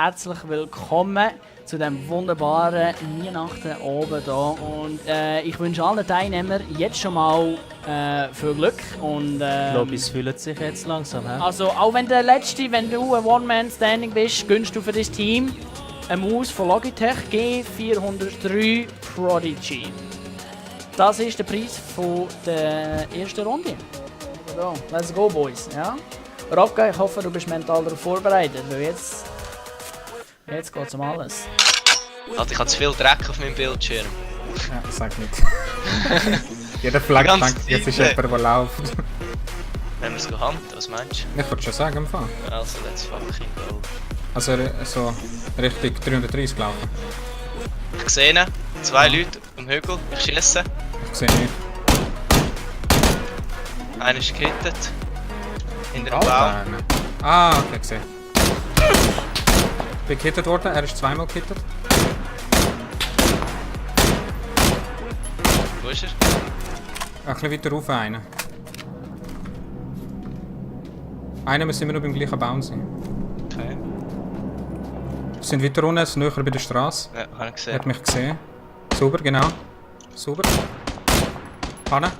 herzlich willkommen zu diesem wunderbaren Weihnachten oben hier. Und ich wünsche allen Teilnehmern jetzt schon mal viel Glück. Und, ich glaube, es fühlt sich jetzt langsam. He? Also auch wenn wenn du ein One-Man-Standing bist, gönnst du für das Team eine Maus von Logitech G403 Prodigy. Das ist der Preis von der ersten Runde. So, let's go, Boys. Ja? Rocca, ich hoffe, du bist mental darauf vorbereitet, weil jetzt geht es um alles. Also ich habe zu viel Dreck auf meinem Bildschirm. Ja, sag nicht. Jeder Flag denkt, jetzt ist jemand, der läuft. Wenn wir es gehandelt, was meinst Ich würde schon sagen, im Fall. du? Also let's fucking go. Also so Richtung 330 laufen. Ich sehe ihn, 2 Leute am Hügel, ich schieße. Ich sehe nicht. Einer ist gehittet. Hinter dem Alter, Baum. einer. Ah, okay, gesehen. Ich bin gehittet worden, er ist zweimal gehittet. Wo ist er? Ein bisschen weiter rauf einer. Einer muss immer noch beim gleichen Baum sein. Okay. Wir sind weiter unten, ist näher bei der Straße. Ja, habe ich Er gesehen. hat mich gesehen. Sauber, genau. Sauber. Hanne.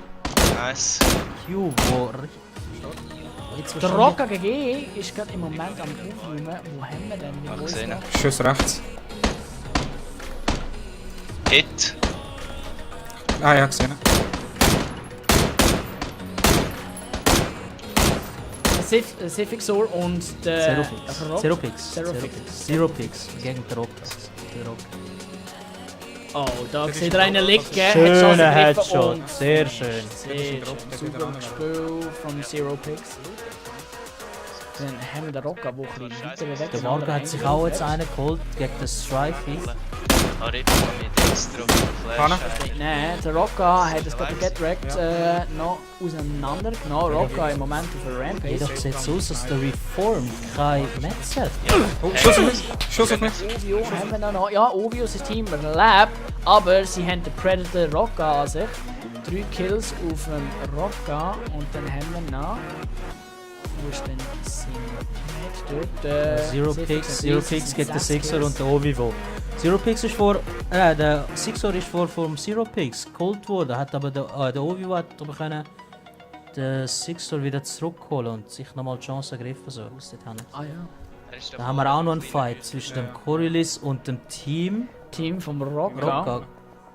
Nice. Q, wo... Der Rocca GG ist gerade im Moment am Aufnehmen. Wo haben wir denn die Habe ich Boys gesehen. noch? Schuss rechts. Hit. Ah ja, gesehen. Sifixor und der Zeropix. Zerofix. Zeropix. Gegen den Rock. Oh, da sieht er einen liegen. Schöner Headshot Headshot. und Sehr schön. sehr schön. Super Spiel von Zero Picks. Dann haben wir den Rocca, der ein bisschen weiter weg Der ist. Marco hat sich auch jetzt einen geholt gegen den Strifey. Arif mit extra Hanne. Flash. Nein, der Rocca hat das gerade Get Wrecked noch auseinandergenommen. Rocca im Moment auf der Rampage. Jedoch sieht es aus, dass der Reform kein Metz hat. Oh, Schuss auf mich! Schuss auf mich! Ovio haben wir noch. Ja, Ovio, sein Team überlebt, aber sie haben den Predator Rocca an sich. 3 Kills auf dem Rocca und dann haben wir noch... Wo ist denn sein Teammate dort? Zero Pix geht der Sixer und der Ovivo. Zero Pix ist vor... der Sixer ist vor vom Zero Pix geholt worden, hat aber der Ovivo hat aber können den Sixer wieder zurückholen und sich nochmal die Chance ergriffen. So, aus dort hin. Ah ja. Da haben wir auch noch einen Fight zwischen dem Coriolis und dem Team. Team vom Rocca. Rocca.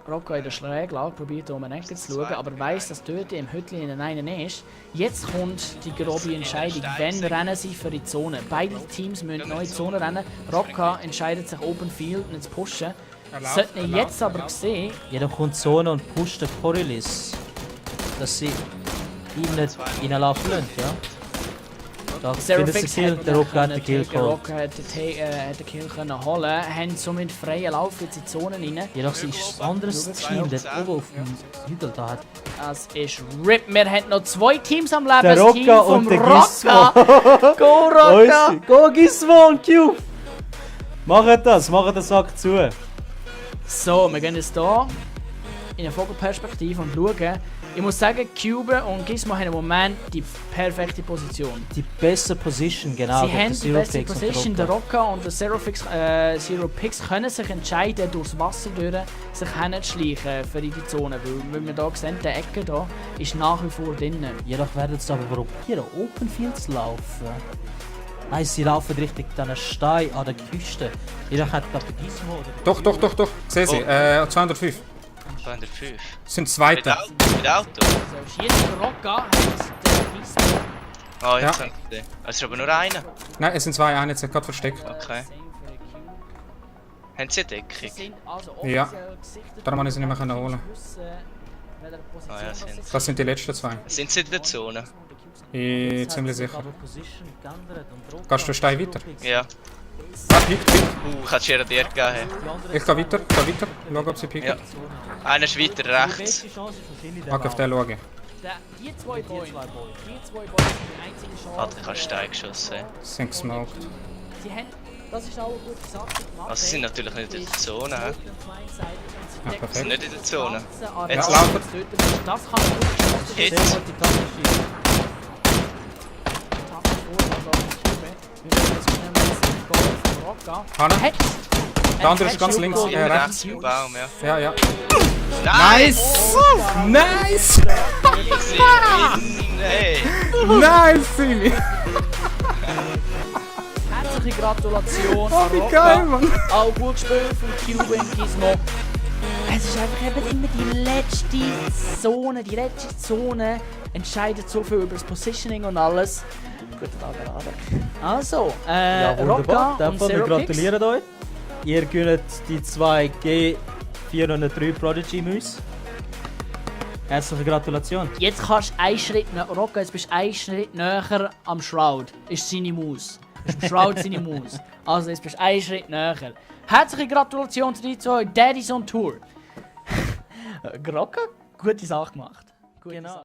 Rocca in der Schräglage, probiert um eine Ecke zu schauen, aber weiss, dass dort im Hütchen in einen ist. Jetzt kommt die grobe Entscheidung, wenn rennen sie für die Zone. Beide Teams müssen neue Zone rennen. Rocca entscheidet sich Open Field und zu pushen. Sollten wir jetzt aber sehen, Jedoch kommt Zone und pusht den Coriolis, dass sie ihn nicht reinlaufen lassen, ja? Da findet sie Kill, der Rocca hat den Kill der geholt. Rocca hat den Kill können holen, haben somit freien Lauf in die Zone rein. Jedoch ist ein anderes Team, das oben auf dem Hügel da hat. Das ist RIP. Wir haben noch 2 Teams am Leben. Der Das Team Rocca vom und der Rocca. Go Rocca! Go Gizmo und Q! Macht das Sack zu! So, wir gehen jetzt hier in eine Vogelperspektive und schauen. Ich muss sagen, Cube und Gizmo haben im Moment die perfekte Position. Die beste Position, genau. Sie gegen haben die Zero beste Pix und Position. Der Rocca. Rocca und der Zero Pix können sich entscheiden, durchs Wasser durch sich hinzuschleichen für die Zone. Weil wir hier sehen, die Ecke hier ist nach wie vor drin. Jedoch werden sie aber probieren, Open Field zu laufen. Nein, sie laufen Richtung diesen Stein an der Küste. Jedoch hat der Gizmo oder Doch. Sehe sie. 205. 205. Das sind Mit Zweite. Auto? Mit Auto? Also schießt der Rocca, hat der Gizmo. Ah, jetzt Ja. habe ich gesehen. Es ist aber nur einer. Nein, es sind zwei. Einer hat sich gerade versteckt. Okay. Haben sie eine Deckung? Ja. Darum habe ich sie nicht mehr holen. Ah ja, sind sie. Das sind die letzten zwei. Sind sie in der Zone? Ich bin ziemlich sicher. Position geändert und Rocca Gehst du Stein weiter? Ja. Ah, pickt. Ich hätte schon dir gegeben. Ich gehe weiter. Schau, ob sie pickt. Ja. Einer ist weiter Die rechts. beste Chance ist wahrscheinlich der Mag auf den schauen. Die zwei Boys sind die einzige Chance. Alter, ich habe Stein geschossen. Sie sind gesmoked. Sie haben, das ist auch eine gute Sache. Also sie sind natürlich nicht in der Zone. Hä? Ja, Sie sind perfekt. nicht in der Zone. Jetzt laufen. Das kann eine gute Chance sein. Hit. Sehr gute taktische. Wir werden jetzt schnell mal das Goal von Rocca. Hanna? Hat Der andere ist ganz Headshot links, bekommen. rechts. Im Baum, ja. Ja, ja. Nice! Nice! Easy win, hey! Nice, Simi! Herzliche Gratulation Oh, an wie Rocca. geil, Mann! Auch gut gespielt von Cuban Gizmo. Es ist einfach eben immer die letzte Zone. Die letzte Zone entscheidet so viel über das Positioning und alles. Guten Tag, Radek. Also, Ja, Rocca wunderbar. und Dann wir Zero Picks. gratulieren euch. Ihr gönnt die 2 G403 Prodigy Mäuse. Herzliche Gratulation. Jetzt kannst du einen Schritt näher. Rocca, jetzt bist du einen Schritt näher am Shroud. Ist seine Maus. Ist am Shroud seine Maus. Also jetzt bist du einen Schritt näher. Herzliche Gratulation zu dir zwei. Daddy's on Tour. Rocca, gute Sache gemacht. Gute Genau. Sache.